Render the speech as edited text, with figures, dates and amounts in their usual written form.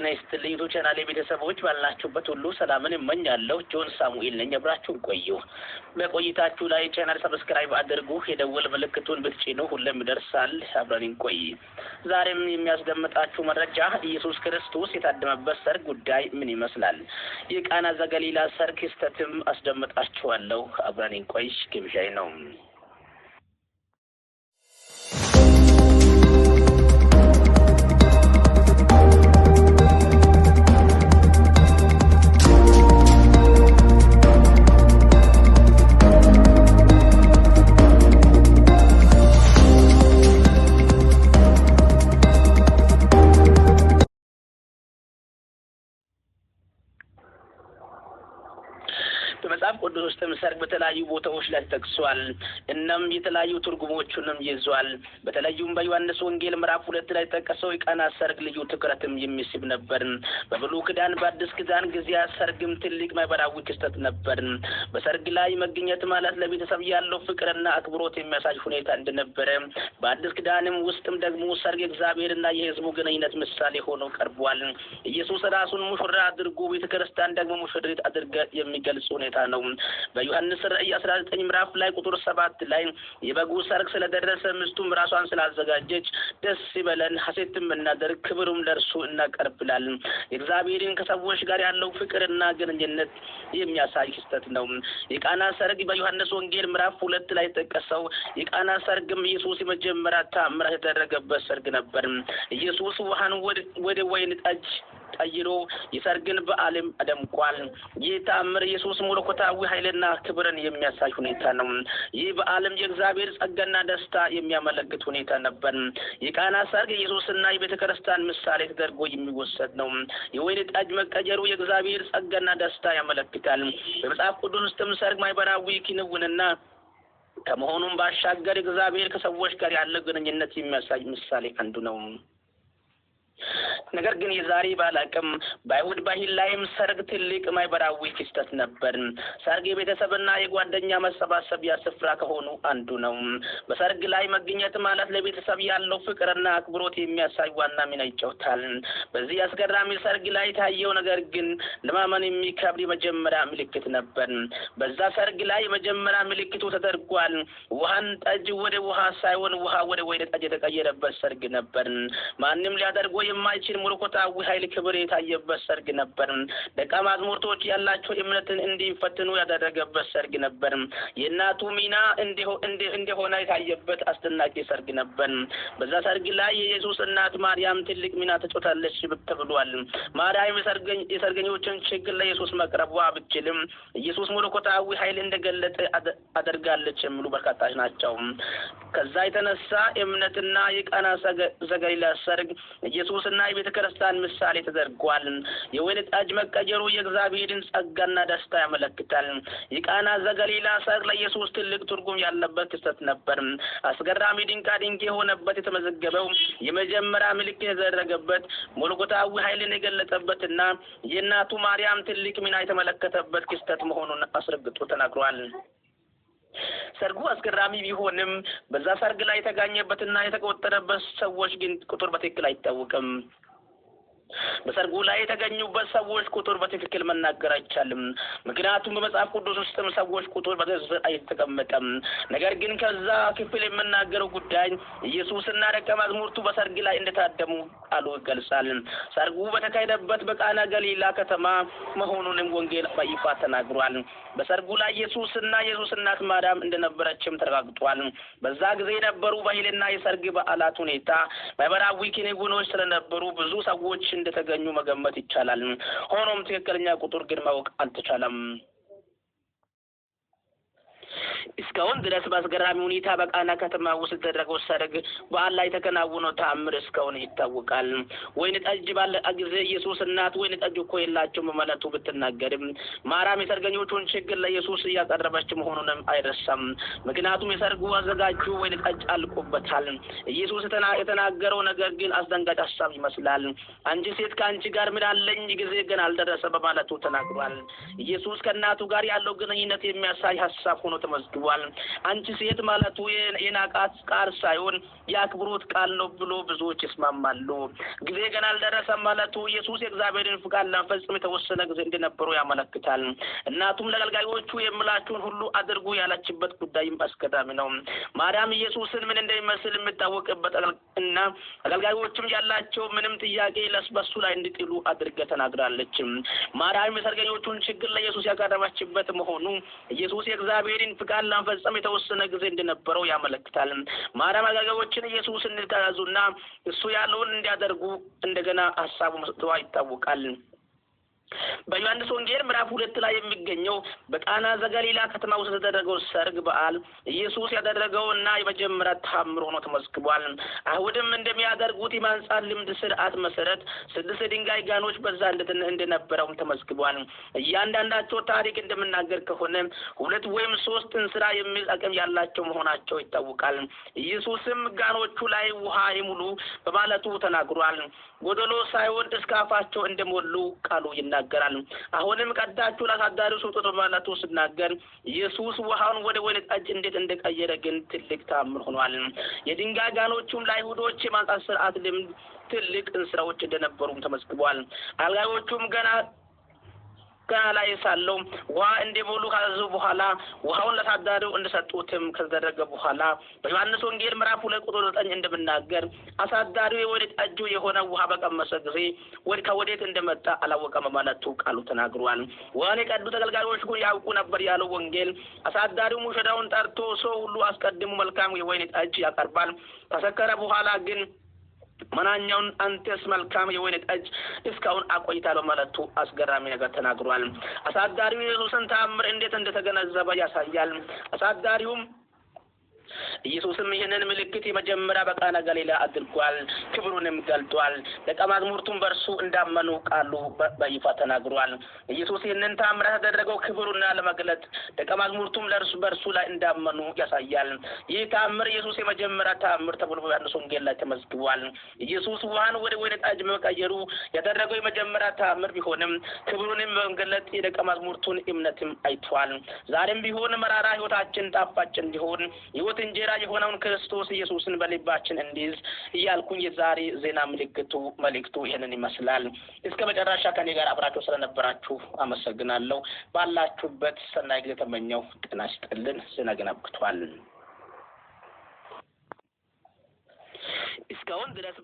ጤና ይስጥልኝ ቻናሌ ቤተሰቦች ባላችሁበት ሁሉ ሰላምን እመኛለሁ። ጆን ሳሙኤል ነኝ። አብራችሁን ቆዩ። በቆይታችሁ ላይ channel subscribe አድርጉ፣ የደወል ምልክቱን ብትጭኑ ሁሌም ይደርሳል። አብረን እንቆይ። ዛሬም የሚያስደምጣችሁ መረጃ ኢየሱስ ክርስቶስ የታደመበት ሰርግ ጉዳይ ምን ይመስላል? የቃና ዘገሊላ ሰርግ ክስተትም አስደምጣችኋለሁ። አብረን እንቆይ ግብዣዬ ነው። በመጽሐፍ ቅዱስ ውስጥም ሰርግ በተለያዩ ቦታዎች ላይ ተጠቅሷል። እናም የተለያዩ ትርጉሞቹንም ይዟል። በተለይም በዮሐንስ ወንጌል ምዕራፍ 2 ላይ የተጠቀሰው የቃና ሰርግ ልዩ ትኩረትም የሚስብ ነበር። በብሉይ ኪዳን በአዲስ ኪዳን ጊዜያት ሰርግም ትልቅ ማህበራዊ ክስተት ነበር። በሰርግ ላይ መገኘት ማለት ለቤተሰብ ያለው ፍቅርና አክብሮት የሚያሳይ ሁኔታ እንደነበረ፣ በአዲስ ኪዳንም ውስጥም ደግሞ ሰርግ የእግዚአብሔርና የሕዝቡ ግንኙነት ምሳሌ ሆኖ ቀርቧል። ኢየሱስ ራሱን ሙሽራ አድርጎ ቤተክርስቲያን ደግሞ ሙሽሪት አድርገ የሚገልጽ ሁኔታ ነው። በዮሐንስ ራእይ 19 ምዕራፍ ላይ ቁጥር 7 ላይ የበጉ ሰርግ ስለደረሰ ሚስቱም ራሷን ስላዘጋጀች ደስ ይበለን፣ ሐሴትም እናደርግ፣ ክብሩም ለእርሱ እናቀርብላለን። የእግዚአብሔርን ከሰዎች ጋር ያለው ፍቅርና ግንኙነት የሚያሳይ ክስተት ነው። የቃና ሰርግ በዮሐንስ ወንጌል ምዕራፍ 2 ላይ የተጠቀሰው የቃና ሰርግም ኢየሱስ የመጀመሪያ ተአምራት የተደረገበት ሰርግ ነበር። ኢየሱስ ውሃን ወደ ወይን ጠጅ ቀይሮ የሰርግን በዓልም አደምቋል። ይህ ተአምር ኢየሱስ መለኮታዊ ኃይልና ክብርን የሚያሳይ ሁኔታ ነው። ይህ በዓልም የእግዚአብሔር ጸጋና ደስታ የሚያመለክት ሁኔታ ነበር። የቃና ሰርግ ኢየሱስና የቤተ ክርስቲያን ምሳሌ ተደርጎ የሚወሰድ ነው። የወይን ጠጅ መቀየሩ የእግዚአብሔር ጸጋና ደስታ ያመለክታል። በመጽሐፍ ቅዱስ ውስጥም ሰርግ ማህበራዊ ክንውንና ከመሆኑም ባሻገር እግዚአብሔር ከሰዎች ጋር ያለው ግንኙነት የሚያሳይ ምሳሌ አንዱ ነው። ነገር ግን የዛሬ ባላቅም በአይሁድ ባህል ላይም ሰርግ ትልቅ ማህበራዊ ክስተት ነበር። ሰርግ የቤተሰብና የጓደኛ መሰባሰቢያ ስፍራ ከሆኑ አንዱ ነው። በሰርግ ላይ መገኘት ማለት ለቤተሰብ ያለው ፍቅርና አክብሮት የሚያሳይ ዋና ሚና ይጫወታል። በዚህ አስገራሚ ሰርግ ላይ የታየው ነገር ግን ለማመን የሚከብድ የመጀመሪያ ምልክት ነበር። በዛ ሰርግ ላይ የመጀመሪያ ምልክቱ ተደርጓል። ውሃን ጠጅ ወደ ውሃ ሳይሆን ውሃ ወደ ወይን ጠጅ የተቀየረበት ሰርግ ነበር። ማንም ሊያደርገው የማይችል መለኮታዊ ኃይል ክብር የታየበት ሰርግ ነበር። ደቀ መዛሙርቶች ያላቸው እምነትን እንዲፈትኑ ያደረገበት ሰርግ ነበር። የእናቱ ሚና እንደሆነ የታየበት አስደናቂ ሰርግ ነበር። በዛ ሰርግ ላይ የኢየሱስ እናት ማርያም ትልቅ ሚና ተጫውታለች ተብሏል። ማርያም የሰርገኞችን ችግር ለኢየሱስ መቅረቧ ብትችልም ኢየሱስ መለኮታዊ ኃይል እንደገለጠ አደርጋለች የሚሉ በርካታች ናቸው። ከዛ የተነሳ እምነትና የቃና ዘገሊላ ሰርግ ኢየሱስና የቤተ ክርስቲያን ምሳሌ ተደርጓል። የወይን ጠጅ መቀየሩ የእግዚአብሔርን ጸጋና ደስታ ያመለክታል። የቃና ዘገሊላ ሰርግ ለኢየሱስ ትልቅ ትርጉም ያለበት ክስተት ነበር። አስገራሚ ድንቃ ድንቅ የሆነበት የተመዘገበው የመጀመሪያ ምልክት የተደረገበት መለኮታዊ ኃይልን የገለጠበትና የእናቱ ማርያም ትልቅ ሚና የተመለከተበት ክስተት መሆኑን አስረግጦ ተናግሯል። ሰርጉ አስገራሚ ቢሆንም በዛ ሰርግ ላይ የተገኘበትና የተቆጠረበት ሰዎች ግን ቁጥር በትክክል አይታወቅም። በሰርጉ ላይ የተገኙበት ሰዎች ቁጥር በትክክል መናገር አይቻልም። ምክንያቱም በመጽሐፍ ቅዱስ ውስጥም ሰዎች ቁጥር በዝርዝር አይተቀመጠም። ነገር ግን ከዛ ክፍል የምናገረው ጉዳይ ኢየሱስና ደቀ መዛሙርቱ በሰርግ ላይ እንደታደሙ ቃሉ ይገልጻል። ሰርጉ በተካሄደበት በቃና ገሊላ ከተማ መሆኑንም ወንጌል በይፋ ተናግሯል። በሰርጉ ላይ ኢየሱስና የኢየሱስ እናት ማርያም እንደነበረችም ተረጋግጧል። በዛ ጊዜ የነበሩ ባህልና የሰርግ በዓላት ሁኔታ ማህበራዊ ክንውኖች ስለነበሩ ብዙ ሰዎች እንደተገኙ መገመት ይቻላል። ሆኖም ትክክለኛ ቁጥር ግን ማወቅ አልተቻለም። እስካሁን ድረስ በአስገራሚ ሁኔታ በቃና ከተማ ውስጥ የተደረገው ሰርግ በዓል ላይ የተከናወነው ተአምር እስካሁን ይታወቃል። ወይን ጠጅ ባለቀ ጊዜ ኢየሱስ እናት ወይን ጠጅ እኮ የላቸውም በማለቱ ብትናገርም ማርያም የሰርገኞቹን ችግር ለኢየሱስ እያቀረበች መሆኑንም አይረሳም። ምክንያቱም የሰርጉ አዘጋጁ ወይን ጠጅ አልቆበታል። ኢየሱስ የተናገረው ነገር ግን አስደንጋጭ ሀሳብ ይመስላል። አንቺ ሴት ከአንቺ ጋር ምን አለኝ፣ ጊዜ ገና አልደረሰ በማለቱ ተናግሯል። ኢየሱስ ከእናቱ ጋር ያለው ግንኙነት የሚያሳይ ሀሳብ ሆኖ ተመዝግቧል። ተመዝግቧል። አንቺ ሴት ማለቱ የናቃት ቃል ሳይሆን የአክብሮት ቃል ነው ብሎ ብዙዎች ይስማማሉ። ጊዜ ገና አልደረሰም ማለቱ ኢየሱስ የእግዚአብሔርን ፍቃድ ለመፈጸም የተወሰነ ጊዜ እንደነበረው ያመለክታል። እናቱም ለአገልጋዮቹ የምላችሁን ሁሉ አድርጉ ያለችበት ጉዳይም አስገራሚ ነው። ማርያም ኢየሱስን ምን እንደሚመስል የምታወቅበት እና አገልጋዮቹም ያላቸው ምንም ጥያቄ በሱ ላይ እንዲጥሉ አድርገ ተናግራለች። ማርያም የሰርገኞቹን ችግር ለኢየሱስ ያቀረበችበት መሆኑ ኢየሱስ የእግዚአብሔርን ፍቃድ ለመፈጸም የተወሰነ ጊዜ እንደነበረው ያመለክታል። ማርያም አገልጋዮችን ኢየሱስን እንዲታዘዙና እሱ ያለውን እንዲያደርጉ እንደገና ሀሳቡ መስጠቷ ይታወቃል። በዮሐንስ ወንጌል ምዕራፍ 2 ላይ የሚገኘው በቃና ዘገሊላ ከተማ ውስጥ የተደረገው ሰርግ በዓል ኢየሱስ ያደረገውና የመጀመሪያ ተአምር ሆኖ ተመዝግቧል። አይሁድም እንደሚያደርጉት የማንጻት ልምድ ስርዓት መሰረት 6 ድንጋይ ጋኖች በዛ እንደነበረውም ተመዝግቧል። እያንዳንዳቸው ታሪክ እንደምናገር ከሆነ 2 ወይም 3 እንስራ የሚል አቅም ያላቸው መሆናቸው ይታወቃል። ኢየሱስም ጋኖቹ ላይ ውሃ ይሙሉ በማለቱ ተናግሯል። ጎደሎ ሳይሆን እስከ አፋቸው እንደሞሉ ቃሉ ይናገራል። አሁንም ቀዳችሁ ለአሳዳሪው ስጡት በማለቱ ሲናገር ኢየሱስ ውሃውን ወደ ወይን ጠጅ እንዴት እንደቀየረ ግን ትልቅ ተአምር ሆኗል። የድንጋይ ጋኖቹም ለአይሁዶች የማንጻት ስርዓት ልምድ ትልቅ እንስራዎች እንደነበሩም ተመዝግቧል። አገልጋዮቹም ገና ላይ ሳለው ውሃ እንዲሞሉ ካዘዙ በኋላ ውሃውን ለአሳዳሪው እንደሰጡትም ከተደረገ በኋላ በዮሐንስ ወንጌል ምዕራፍ 2 ቁጥር 9 እንደምናገር አሳዳሪው የወይን ጠጁ የሆነ ውሃ በቀመሰ ጊዜ ከወዴት እንደመጣ አላወቀም በማለቱ ቃሉ ተናግሯል። ውሃን የቀዱት አገልጋዮች ግን ያውቁ ነበር ያለው ወንጌል አሳዳሪው ሙሽራውን ጠርቶ ሰው ሁሉ አስቀድሞ መልካም የወይን ጠጅ ያቀርባል፣ ከሰከረ በኋላ ግን መናኛውን አንተስ መልካም የወይን ጠጅ እስካሁን አቆይታል በማለቱ አስገራሚ ነገር ተናግሯል። አሳዳሪው የኢየሱስን ተአምር እንዴት እንደተገነዘበ ያሳያል። አሳዳሪውም ኢየሱስም ይህንን ምልክት የመጀመሪያ በቃና ገሊላ አድርጓል፣ ክብሩንም ገልጧል። ደቀ መዛሙርቱም በእርሱ እንዳመኑ ቃሉ በይፋ ተናግሯል። ኢየሱስ ይህንን ተአምር ያደረገው ክብሩና ለመግለጥ ደቀ መዛሙርቱም ለእርሱ በእርሱ ላይ እንዳመኑ ያሳያል። ይህ ተአምር ኢየሱስ የመጀመሪያ ተአምር ተብሎ በዮሐንስ ወንጌል ላይ ተመዝግቧል። ኢየሱስ ውሃን ወደ ወይን ጠጅ በመቀየሩ ያደረገው የመጀመሪያ ተአምር ቢሆንም ክብሩንም በመግለጥ የደቀ መዛሙርቱን እምነትም አይቷል። ዛሬም ቢሆን መራራ ሕይወታችን ጣፋጭ እንዲሆን ሕይወት እንጀራ የሆነውን ክርስቶስ ኢየሱስን በልባችን እንዲይዝ እያልኩኝ የዛሬ ዜና ምልክቱ መልእክቱ ይህንን ይመስላል። እስከ መጨረሻ ከኔ ጋር አብራችሁ ስለነበራችሁ አመሰግናለሁ። ባላችሁበት ሰናይ ጊዜ ተመኘው። ጤና ይስጥልን። ዜና ግን አብቅቷል። እስካሁን ድረስ